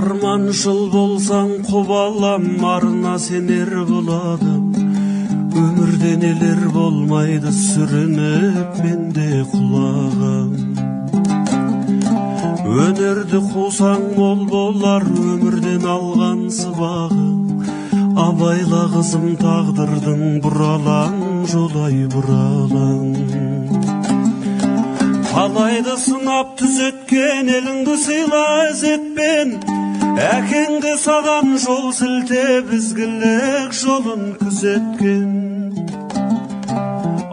Арманшыл болсаң құбалам, арына сенер боладым. Өмірде нелер болмайды, сүрініп мен де құлағам. Өнерді қусаң мол болар, өмірден алған сыбағың. Абайла қызым тағдырдың бұралаң, жолай бұралаң. Талайды сынап түзеткен, еліңді сыйла ізетпен. Әкеңді саған жол сілтеп, ізгілік жолын күзеткен.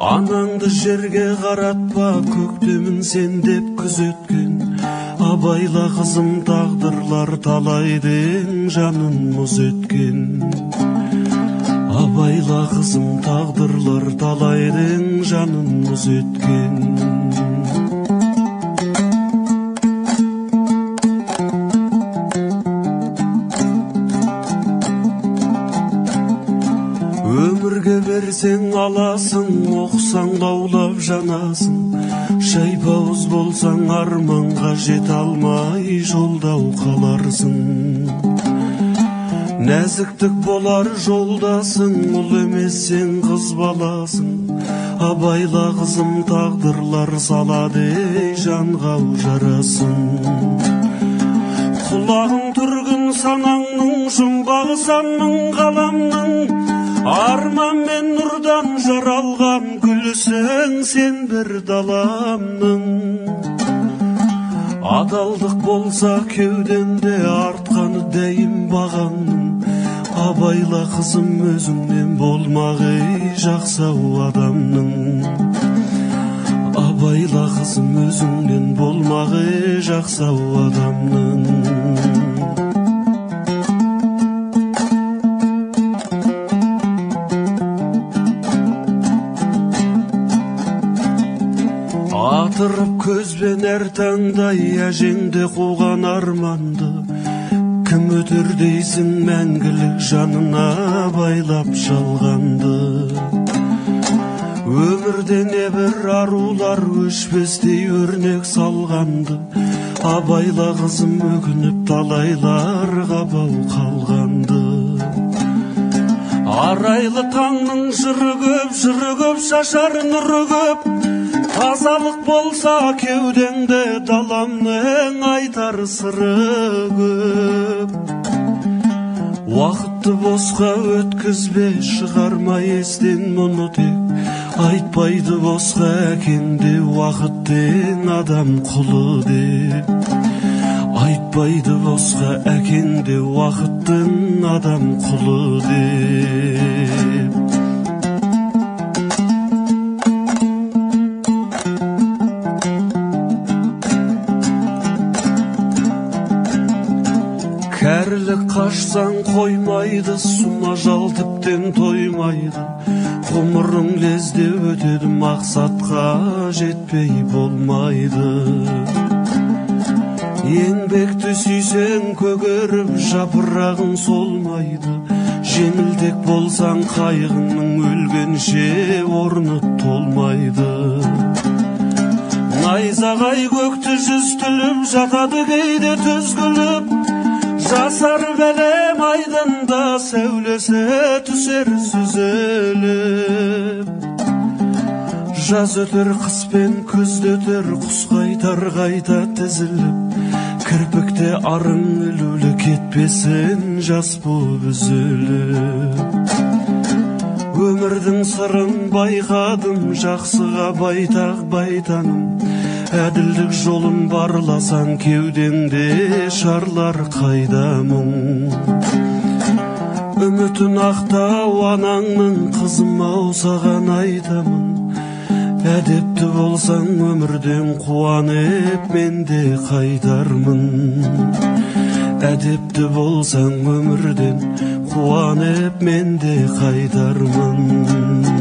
Анаңды жерге қаратпа, көктемін сен деп күзеткен. Абайла қызым тағдырлар талайдың жанын мұз еткен. Абайла қызым тағдырлар талайдың жанын мұз еткен. Өмірге берсең аласың, оқысаң лаулап жанасың. Шайпауыз болсаң арманға жете алмай жолдау қаларсың. Нәзіктік болар жолдасың, ұл емессең қыз баласың. Абайла қызым тағдырлар салады ей жанға жарасын. Құлағың түргін санаңның, жұмбағы санның қаламның. Арман мен нұрдан жаралған гүлсің сен бір даламның. Адалдық болса кеудеңде артқаны дәйім бағаңның. Абайла қызым өзіңнен болмақ ей жақсы адамның. Абайла қызым өзіңнен болмақ ей жақсы адамның. Атырып көзбен әр таңдай әжеңде қуған арманды. Кім өтер дейсің мәңгілік жанына байлап жалғанды. Өмірде небір арулар өшпестей өрнек салғанды. Абайла қызым өкініп талайларға бау қалғанды. Арайлы таңның жыры көп, жыры көп, шашар нұры көп. Тазалық болса кеудеңде даламның айтар сыры көп. Уақытты босқа өткізбе, шығарма естен мұны тек. Айтпайды босқа әкеңде уақыттен адам құлы деп. Айтпайды босқа әкеңде уақыттың адам құлы деп. Кәрілік қашсаң қоймайды, сұм ажал тіптен тоймайды. Ғұмырың лезде өтеді, мақсатқа жетпей болмайды. Еңбекті сүйсең көгеріп, жапырағың солмайды. Жеңілтек болсаң қайғыңның өлгенше орны толмайды. Найзағай көкті жүз тіліп, жатады кейде түз күліп. Жасарып әлем айдында сәулесі түсер сүзіліп. Жаз өтер қыс пен күз өтер, құс қайтар қайта тізіліп. Кірпікте арың ілулі кетпесін жас боп үзіліп. Өмірдің сырын байқадым, жақсыға байтақ байтаным. Әділдік жолын барласаң кеудеңде шарлар қайда мұң. Үмітін ақтау анаңның, қызым ау саған айтамын. Әдепті болсаң өмірден қуанып мен де қайтармын. Әдепті болсаң өмірден қуанып мен де қайтармын.